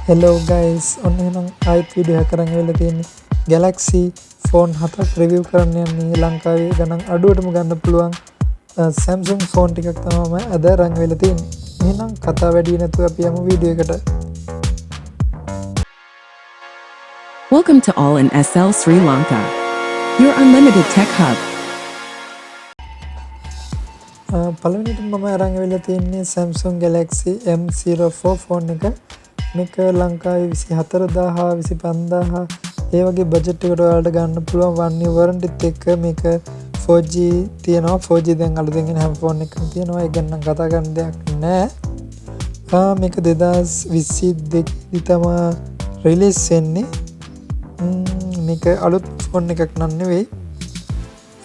Hello guys, ඔන්න එහෙනම් ආයෙත් වීඩියෝ එකක් අරන් ඇවිල්ලා තියෙන්නේ. Galaxy phone හතක් රිවිව් කරන්න යන්නේ. ලංකාවේ ගණන් අඩුවටම ගන්න පුළුවන් Samsung phone ටිකක් තමයි මම අද අරන් ඇවිල්ලා තියෙන්නේ. එහෙනම් කතා වැඩි නැතුව අපි යමු වීඩියෝ එකට. Welcome to All in SL Sri Lanka, your unlimited tech hub. පළවෙනිට මම අරන් ඇවිල්ලා තියෙන්නේ Samsung Galaxy M04 phone එක. මේක ලංකාවේ 24,000, 25,000 ඒ වගේ බජට් එකට ඔයාලට ගන්න පුළුවන් 1 year warranty එක්ක. මේක 4G තියෙනවා. 4G දැන් අලුතෙන් එන හැම ෆෝන් එකකම තියෙනවා. ඒ ගැන නම් කතා කරන්න දෙයක් නෑ. මේක 2022 දී තමා රිලීස් වෙන්නේ. මේක අලුත් ෆෝන් එකක් නම් නෙවෙයි.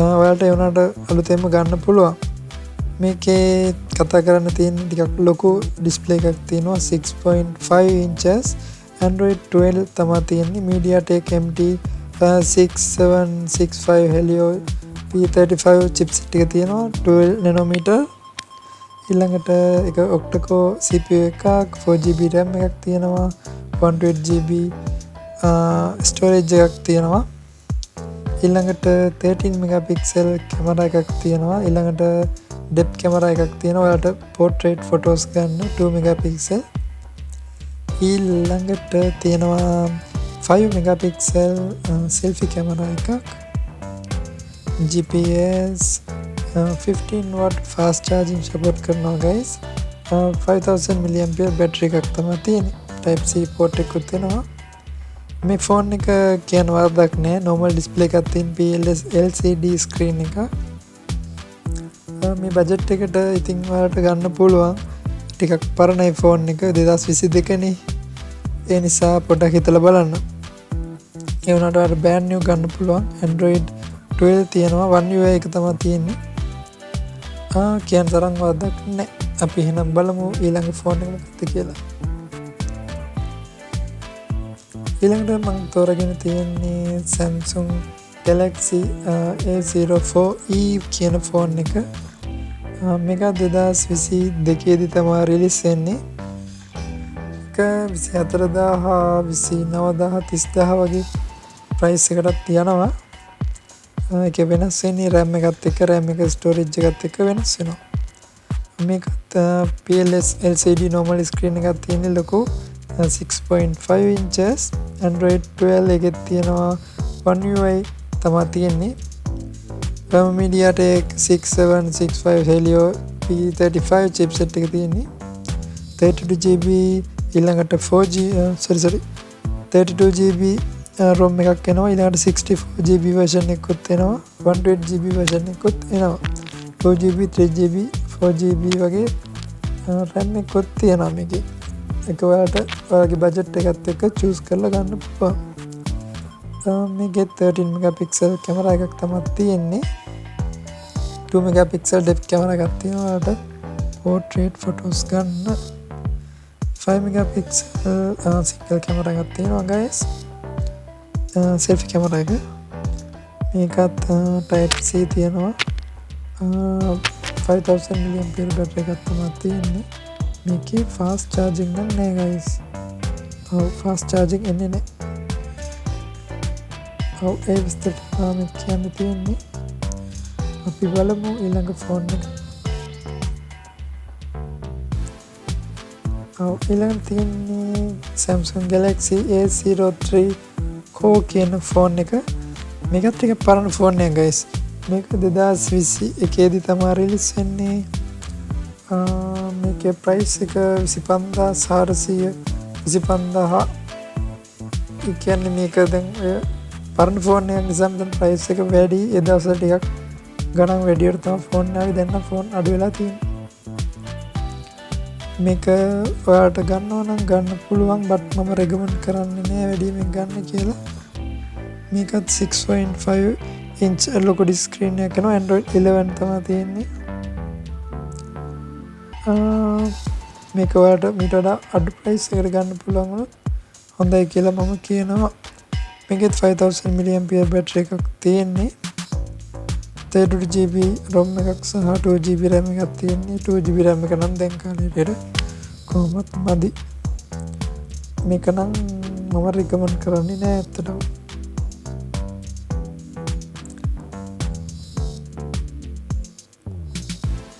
ඔයාලට ඒ වුණාට අලුතෙන්ම ගන්න පුළුවන්. මේකේ කතා කරන්න තියෙන ටිකක් ලොකු ඩිස්ප්ලේ එකක් තියෙනවා, 6.5 inches. Android 12 තමා තියෙන්නේ. MediaTek MT 6765 Helio P35 chipset එක තියෙනවා, 12 nanometer. ඊළඟට එක octa core CPU එකක්, 4 GB RAM එකක් තියෙනවා, 128 GB storage එකක් තියෙනවා. ඊළඟට 13 megapixel camera එකක් තියෙනවා. ඊළඟට ඩෙප්ත් කැමරා එකක් තියෙනවා ඔයාලට පෝට්‍රේට් ෆොටෝස් ගන්න, 2 මෙගාපික්සල්. ඊළඟට තියෙනවා 5 මෙගාපික්සල් සෙල්ෆි කැමරා එකක්. GPS, 15 watt fast charging support කරනවා guys. 5000 mAh battery එකක් තමයි තියෙන්නේ. Type C port එකකුත් තියෙනවා. මේ ෆෝන් එක කියන වරදක් නෑ, normal display එකක් තියෙන PLS LCD screen එක. මේ බජට් එකට ඉතින් ඔයාලට ගන්න පුළුවන්. ටිකක් පරණයි ෆෝන් එක, 2022 නේ. ඒ නිසා පොඩ්ඩක් හිතලා බලන්න. ඒ වුණාට ඔයාලට බ්‍රෑන්ඩ් නිව් ගන්න පුළුවන්. Android 12 තියෙනවා, One UI එක තමයි තියෙන්නේ. කියන්න තරම් වරදක් නෑ. අපි එහෙනම් බලමු ඊළඟ ෆෝන් එක මොකක්ද කියලා. ඊළඟට මං තෝරගෙන තියෙන්නේ Samsung Galaxy A04e කියන ෆෝන් එක. මේක 2022 දී තමයි රිලීස් වෙන්නේ. එක 24,000, 29,000, 30,000 වගේ ප්‍රයිස් එකටත් යනවා. ඒක වෙනස් වෙන්නේ RAM එකත් එක්ක, RAM එක ස්ටෝරේජ් එකත් එක්ක වෙනස් වෙනවා. මේකත් PLS LCD normal screen එකක් තියෙන්නේ, ලොකු 6.5 inches. Android 12 එකෙත් තියෙනවා, One UI තමා තියෙන්නේ. MediaTek 6765 Helio P35 chipset එක තියෙන්නේ. 32 GB, ඊළඟට 4G, sorry sorry, 32 GB ROM එකක් එනවා. ඊළඟට 64 GB version එකකුත් එනවා, 128 GB version එකකුත් එනවා. 2 GB, 3 GB, 4 GB වගේ RAM එකකුත් තියෙනවා මේකේ. ඒක ඔයාලට ඔයාලගේ බජට් එකත් එක්ක චූස් කරලා ගන්න පුළුවන්. මේකේ 13 මෙගාපික්සල් කැමරා එකක් තමයි තියෙන්නේ. 2 මෙගාපික්සල් ඩෙප්ත් කැමරා එකක් තියෙනවා ඔයාලට පෝට්‍රේට් ෆොටෝස් ගන්න. 5 මෙගාපික්සල් සිංගල් කැමරා එකක් තියෙනවා ගයිස්, සෙල්ෆි කැමරා එක. මේකත් Type C තියෙනවා. 5000 mAh battery එකක් තමයි තියෙන්නේ. මේකේ ෆාස්ට් චාර්ජිං නම් නෑ ගයිස්. ඔව්, ෆාස්ට් චාර්ජිං එන්නේ නෑ. ඔව්, ඒ විස්තර තමයි කියන්න තියෙන්නේ. අපි බලමු ඊළඟ ෆෝන් එක. ඔව්, ඊළඟට තියෙන්නේ Samsung Galaxy A03 Core කියන ෆෝන් එක. මේකත් ටිකක් පරණ ෆෝන් එකක් ගයිස්. මේක 2021 දී තමයි රිලීස් වෙන්නේ. මේකේ ප්‍රයිස් එක 25,400, 25,000. ඒ කියන්නේ මේක දැන් ඔය පරණ ෆෝන් එකක් නිසා දැන් ප්‍රයිස් එක වැඩි. ඒ දවස්වල ටිකක් ගණන් වැඩියට තමයි ෆෝන් ආවේ. දැන් නම් ෆෝන් අඩු වෙලා තියෙන්නේ. මේක ඔයාලට ගන්නවා නම් ගන්න පුළුවන්, බට් මම රෙකමන්ඩ් කරන්නේ නෑ වැඩියෙන් ගන්න කියලා. මේකත් 6.5 ඉන්ච් ලොකු ඩිස්ක්‍රීන් එකක් එනවා. Android 11 තමයි තියෙන්නේ. මේක ඔයාලට මීට වඩා අඩු ප්‍රයිස් එකට ගන්න පුළුවන් වුණොත් හොඳයි කියලා මම කියනවා. මේකෙත් 5000 mAh battery එකක් තියෙන්නේ. 32 GB ROM එකක් සහ 2 GB RAM එකක් තියෙන්නේ. 2 GB RAM එක නම් දැන් කාලේට කොහොමත් මදි. මේක නම් මම රෙකමන්ඩ් කරන්නේ නෑ ඇත්තටම.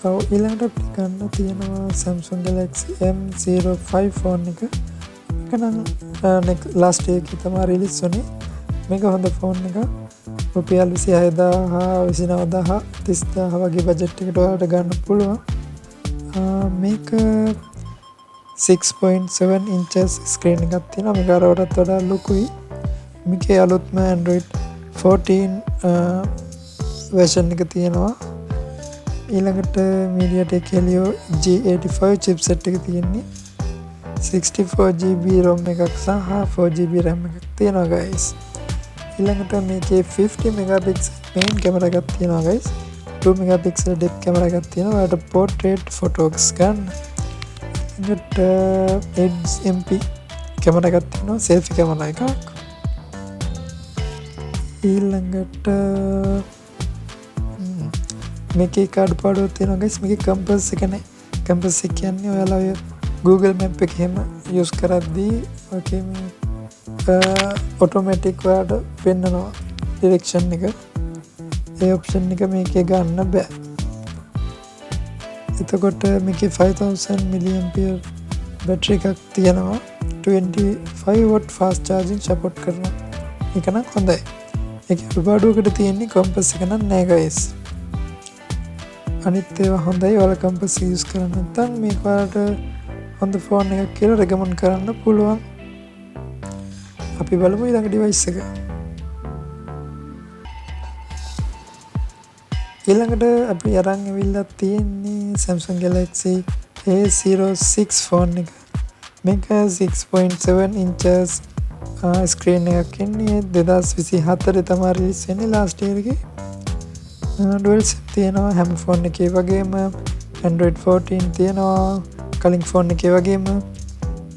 ඔව්, ඊළඟට අපිට ගන්න තියෙනවා Samsung Galaxy M05 phone එක. මේක නම් ලාස්ට් ඉයර් එකේ තමයි රිලීස් වුණේ. මේක හොඳ ෆෝන් එකක්. රුපියල් 26,000, 29,000, 30,000 වගේ බජට් එකට ඔයාලට ගන්න පුළුවන්. මේක 6.7 inches screen එකක් තියෙනවා. මේක අරවටත් වඩා ලොකුයි. මේකේ අලුත්ම Android 14 version එක තියෙනවා. ඊළඟට MediaTek Helio G85 chipset එක තියෙන්නේ. 64 GB ROM එකක් සහ 4 GB RAM එකක් තියෙනවා guys. ඊළඟට මේකේ 50 megapixel main camera එකක් තියෙනවා guys. 2 megapixel depth camera එකක් තියෙනවා. ඔයාලට portrait photos ගන්න. ඊළඟට 8 MP camera එකක් තියෙනවා, selfie camera එකක්. ඊළඟට මේකේ එක අඩුපාඩුවක් තියෙනවා guys. මේකේ කම්පස් එක නෑ. කම්පස් එක කියන්නේ ඔයාලා ඔය Google Map එක එහෙම යූස් කරද්දී ඔකේ මේ ඔටෝමැටික් ඔයාලට පෙන්නනවා ඩිරෙක්ෂන් එක. ඒ ඔප්ෂන් එක මේකේ ගන්න බෑ. එතකොට මේකේ 5000 milliampere battery එකක් තියෙනවා. 25 watt fast charging support කරනවා. ඒක නම් හොඳයි. ඒකේ අඩුපාඩුවකට තියෙන්නේ කම්පස් එක නම් නෑ guys. අනිත් ඒවා හොඳයි. ඔයාලා කම්පස් එක යූස් කරන්නේ නැත්නම් මේක ඔයාලට හොඳ ෆෝන් එකක් කියලා රෙකමන්ඩ් කරන්න පුළුවන්. අපි බලමු ඊළඟ ඩිවයිස් එක. ඊළඟට අපි අරන් ඇවිල්ලා තියෙන්නේ Samsung Galaxy A06 phone එක. මේක 6.7 inches screen එකක් එන්නේ. 2024 තමයි රිලීස් වෙන්නේ, ලාස්ට් ඉයර් එකේ. ඩුවල් සිම් තියෙනවා හැම ෆෝන් එකේ වගේම. Android 14 තියෙනවා කලින් ෆෝන් එකේ වගේම.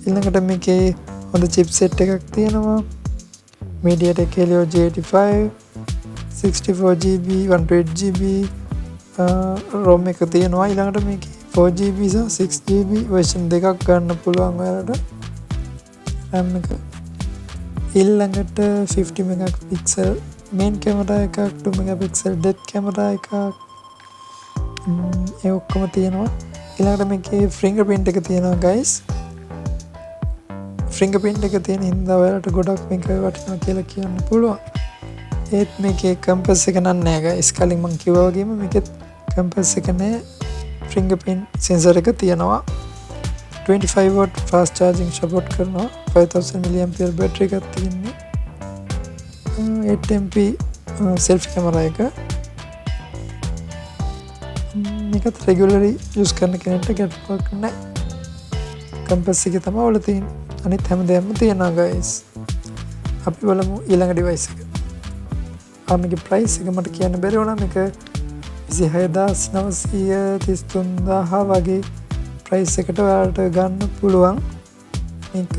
ඊළඟට මේකේ හොඳ චිප්සෙට් එකක් තියෙනවා, MediaTek Helio G85. 64 GB, 128 GB ROM එක තියෙනවා. ඊළඟට මේකේ 4 GB සහ 6 GB version දෙකක් ගන්න පුළුවන් ඔයාලට RAM එක. ඊළඟට 50 megapixel main camera එකක්, 2 megapixel depth camera එකක්, ඒ ඔක්කොම තියෙනවා. ඊළඟට මේකේ ෆින්ගර්ප්‍රින්ට් එක තියෙනවා guys. ෆින්ගර්ප්‍රින්ට් එක තියෙන හින්දා ඔයාලට ගොඩක් මේක වටිනවා කියලා කියන්න පුළුවන්. ඒත් මේකේ කම්පස් එක නම් නෑ guys. කලින් මං කිව්වා වගේම මේකෙත් කම්පස් එක නෑ. ෆින්ගර්ප්‍රින්ට් සෙන්සර් එක තියෙනවා. 25 watt fast charging support කරනවා. 5000 milliampere battery එකක් තියෙන්නේ. 8 MP selfie camera එක. මේකත් රෙගියුලර්ලි යූස් කරන කෙනෙක්ට ගැටලුවක් නෑ. කම්පස් එක තමයි ඔයාලා තියෙන්නේ. අනිත් හැම දෙයක්ම තියෙනවා guys. අපි බලමු ඊළඟ ඩිවයිස් එක. මේකේ ප්‍රයිස් එක මට කියන්න බැරි වුණා. මේක 26,933,000 වගේ ප්‍රයිස් එකට ඔයාලට ගන්න පුළුවන්. මේක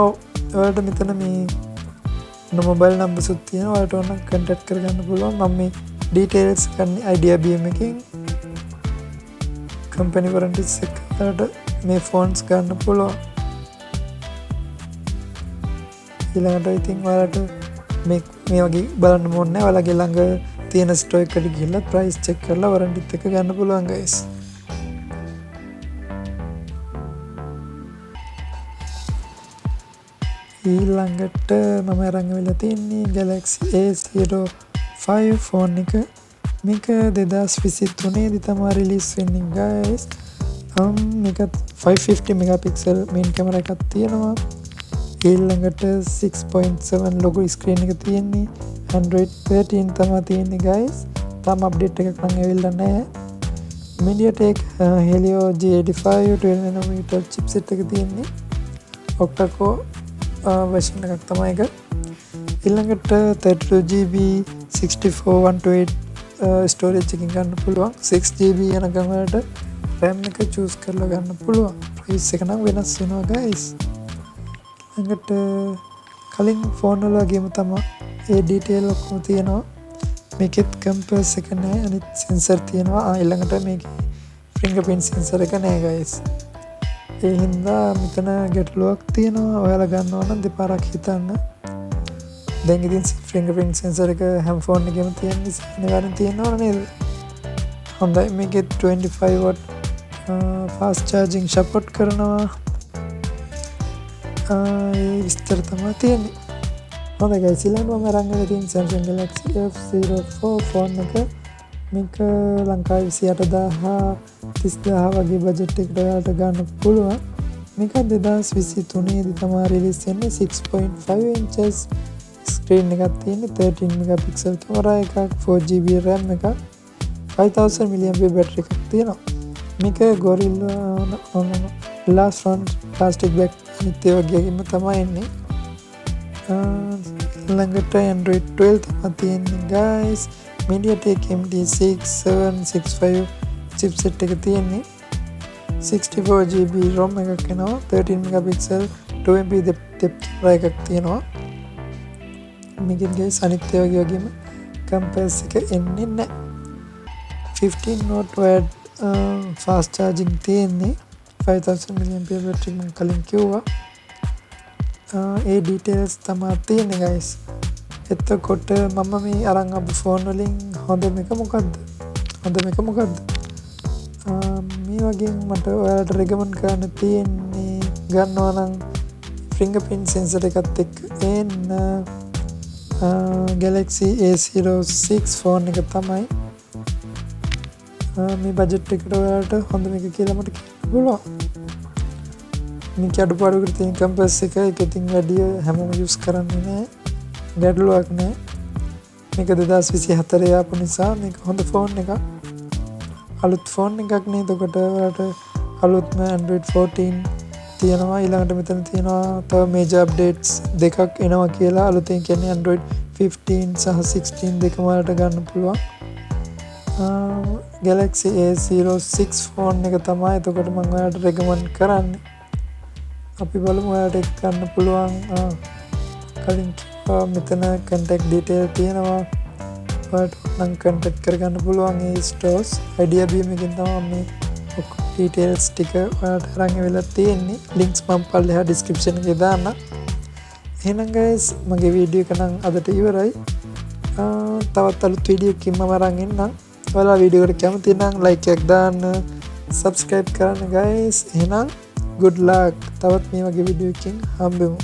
ඔව්, ඔයාලට මෙතන මේ මොබයිල් නම්බර්ස් උත් තියෙනවා. ඔයාලට ඕන නම් කන්ටැක්ට් කරගන්න පුළුවන්. මම මේ ඩීටේල්ස් ගන්න අයිඩියා BM එකෙන්. කම්පැනි වොරන්ටිස් එක ඔයාලට මේ ෆෝන්ස් ගන්න පුළුවන්. ඊළඟට ඉතින් ඔයාලට මේ මේ වගේ බලන්න ඕනේ නැහැ. ඔයාලගේ ළඟ තියෙන ස්ටෝර් එකට ගිහිල්ලා ප්‍රයිස් චෙක් කරලා වොරන්ටිත් එක ගන්න පුළුවන් ගයිස්. ඊළඟට මම අරන් ඇවිල්ලා තියෙන්නේ Galaxy A05 phone එක. මේක 2023 දී තමයි රිලීස් වෙන්නේ ගයිස්. මේකත් 550 megapixel main camera එකක් තියෙනවා. ඊළඟට 6.7 ලොකු ස්ක්‍රීන් එක තියෙන්නේ. Android 13 තමයි තියෙන්නේ ගයිස්. තාම අප්ඩේට් එකක් නම් ඇවිල්ලා නැහැ. MediaTek Helio G85 12 nanometer chipset එක තියෙන්නේ. Octa core version එකක් තමයි ඒක. ඊළඟට 32 GB, 64, 128 storage එකකින් ගන්න පුළුවන්. 6 GB යනකම් වලට RAM එක choose කරලා ගන්න පුළුවන්. ප්‍රයිස් එක නම් වෙනස් වෙනවා ගයිස්. ඊළඟට කලින් ෆෝන් වල වගේම තමයි ඒ ඩීටේල් ඔක්කොම තියෙනවා. මේකෙත් කම්පස් එක නෑ, අනිත් සෙන්සර් තියෙනවා. ඊළඟට මේකේ ෆින්ගර්ප්‍රින්ට් සෙන්සර් එක නෑ ගයිස්. ඒ හින්දා මෙතන ගැටලුවක් තියෙනවා. ඔයාලා ගන්නවා නම් දෙපාරක් හිතන්න. දැන් ඉතින් ෆින්ගර්ප්‍රින්ට් සෙන්සර් එක හැම ෆෝන් එකේම තියෙන නිසා අනිවාර්යෙන් තියෙන්න ඕන නේද? හොඳයි, මේකෙත් 25 watt fast charging support කරනවා. ඒ විස්තර තමයි තියෙන්නේ. හොඳයි ගයිස්, ඊළඟට මම අරන් ආවේ තියෙන Samsung Galaxy F04 phone එක. මේක ලංකාවේ 28,000 30,000 වගේ බජට් එකට ඔයාලට ගන්න පුළුවන්. මේක 2023 දී තමයි රිලීස් වෙන්නේ. 6.5 inches screen එකක් තියෙන්නේ, 13 මෙගාපික්සල් කැමරා එකක්, 4 GB RAM එකක්, 5000 mAh battery එකක් තියෙනවා. මේක Gorilla Glass front, plastic back, අනිත් ඒ වගේම තමයි එන්නේ. ඊළඟට Android 12 තමයි තියෙන්නේ guys. MediaTek MT6765 chipset එක තියෙන්නේ. 64 GB ROM එකක් එනවා. 13 megapixel 2 MP depth camera එකක් තියෙනවා මේකෙන් ගයිස්. අනිත් ඒ වගේ වගේම කම්පස් එක එන්නේ නැහැ. 15 watt wired fast charging තියෙන්නේ. 5000 mAh battery මම කලින් කිව්වා. ඒ ඩීටේල්ස් තමා තියෙන්නේ ගයිස්. එතකොට මම මේ අරන් ආපු ෆෝන් වලින් හොඳම එක මොකද්ද? හොඳම එක මොකද්ද? මේ වගේ මට ඔයාලට රෙකමන්ඩ් කරන්න තියෙන්නේ ගන්නවා නම් ෆින්ගර්ප්‍රින්ට් සෙන්සර් එකත් එක්ක එන්න Galaxy A06 phone එක තමයි මේ බජට් එකට ඔයාලට හොඳම එක කියලා මට කියන්න පුළුවන්. මේකේ අඩුපාඩුවකට තියෙන කම්පස් එක. ඒක ඉතින් වැඩි හැමෝම යූස් කරන්නේ නෑ. ගැටලුවක් නෑ. මේක 2024 ආපු නිසා මේක හොඳ ෆෝන් එකක්. අලුත් ෆෝන් එකක් නේ. එතකොට ඔයාලට අලුත්ම Android 14 තියෙනවා. ඊළඟට මෙතන තියෙනවා තව මේජර් අප්ඩේට්ස් දෙකක් එනවා කියලා අලුතෙන්. කියන්නේ Android 15 සහ 16 දෙකම ඔයාලට ගන්න පුළුවන්. Galaxy A06 phone එක තමයි එතකොට මම ඔයාලට රෙකමන්ඩ් කරන්නේ. අපි බලමු ඔයාලට ඒක ගන්න පුළුවන්. කලින් කිව්වා මෙතන කන්ටැක්ට් ඩීටේල් තියෙනවා. ඔයාලට නම් කන්ටැක්ට් කරගන්න පුළුවන් ඒ ස්ටෝර්ස්. අයිඩියා බීම් එකෙන් තමයි මේ ඔක්කොම ඩීටේල්ස් ටික ඔයාලට අරන් ඇවිල්ලා තියෙන්නේ. ලින්ක්ස් මම පල්ලෙහා ඩිස්ක්‍රිප්ෂන් එකේ දාන්නම්. එහෙනම් ගයිස්, මගේ වීඩියෝ එක නම් අදට ඉවරයි. තවත් අලුත් වීඩියෝ එකකින් මම අරන් එන්නම්. ඔයාලා වීඩියෝ එකට කැමති නම් ලයික් එකක් දාන්න, සබ්ස්ක්‍රයිබ් කරන්න ගයිස්. එහෙනම් good luck. තවත් මේ වගේ වීඩියෝ එකකින් හම්බෙමු.